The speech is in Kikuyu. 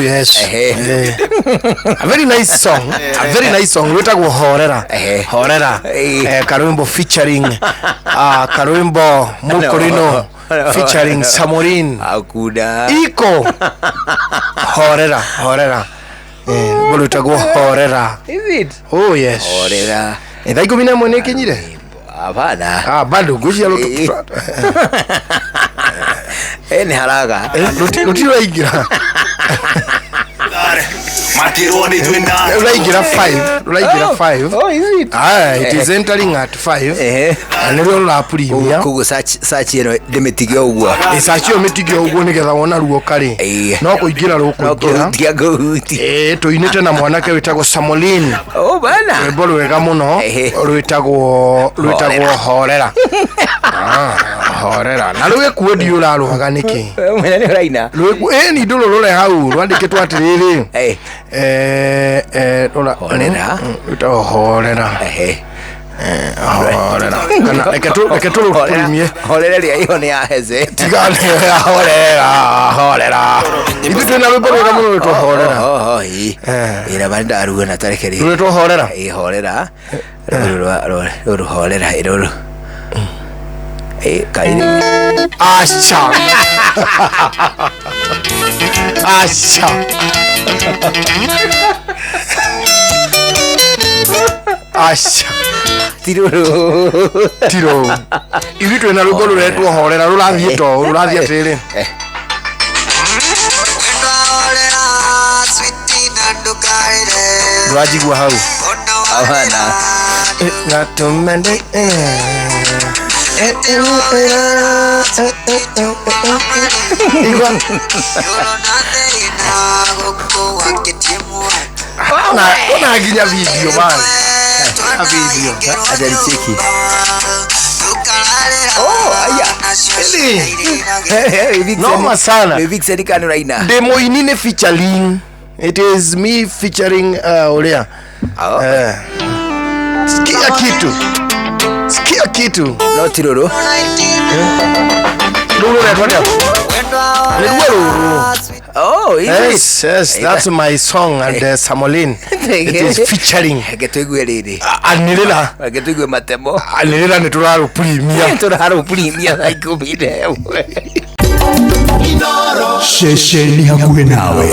Yes. Ehe. Eh. A very nice song. A very nice song. Rwĩtagwo Horera. Ehe. Horera. Eh. Eh, karwimbo featuring karwimbo Mukorino No. featuring Samorin. Hakuna. Iko. Horera, Horera. Eh, rwĩmbo rwĩtagwo Horera. Is it? Oh yes. Horera. Eh, thaa 11 nĩ ĩkinyire? Hapana. Ah, bado ngwĩciria Eh. Eh, ni haraka. rũtirĩ rũraingĩra. Matirwo nĩ twĩna Rũraingĩra 5, rũraingĩra 5. Oh, is it? Ah, it is entering at 5. Ehe. Na nĩrĩo rũrapurimia. Koguo search ĩno ndĩmĩtige ũguo. Ĩcaci ĩyo mĩtige ũguo nĩgetha wona ruoka rĩ Ĩĩ. no kũingĩra No rũkũingĩra. kũhutia ngũhutia. Ĩĩ, tũinĩte na mwanake wĩtagwo Samolin, Oh, bana. rwĩmbo rwega mũno Ehe. rwĩtagwo Horera. Ah, Horera na rwĩkuo ndiũ ũrarũhaga nĩkĩ? Mwena nĩ ũraina. Rwĩkuo ĩni ndũrũ rũre hau rwandĩkĩtwo atĩrĩrĩ, Eh. eh, eh, rũra- Horera. Rwĩtagwo Horera. Ehe. Horera kana reke tũrũpurimie. Horera ĩrĩa ĩho nĩ ya Heze. Tigane ya Horera, Horera. Ithuĩ twĩna rwĩmbo rwega mũno rwĩtwo Horera. Oh, oh, ĩ. Eh. Ĩra bani ndaruga na tareke rĩ. Rwĩtwo Horera. Ĩ, Horera. Rũrũ rũrũ Horera ĩ rũrũ. Ĩ, kairĩ. Acha. Acha. Acha. Ti rũrũ. Tiro. Ithuĩ twĩna rwĩmbo rũretwo Horera rũrathiĩ to rũrathiĩ atĩrĩrĩ. Eh. Ndũranjigua hau. Hapana. Gatumende. Igua. Ona nginya video man. Na video. Acha nicheki. Oh, aya. Ĩni. Noma sana. Nĩ Vixen kana ũraina? Ndĩ mũini nĩ featuring. It is me featuring ũrĩa. Oh. Eh. Sikia kitu. Sikia kitu. No ti rũrũ. Rũrũ rũretwo atĩa? Nĩruo rũrũ. Oh, is it? Yes, yes, that's my song and Samolin. It is featuring. Reke tũigue rĩrĩ. Anĩrĩra. Reke tũigue matemo. Anĩrĩra nĩ tũrarũpurimia. Tũrarũpurimia thaa 11. Ceceni hakuhĩ nawe.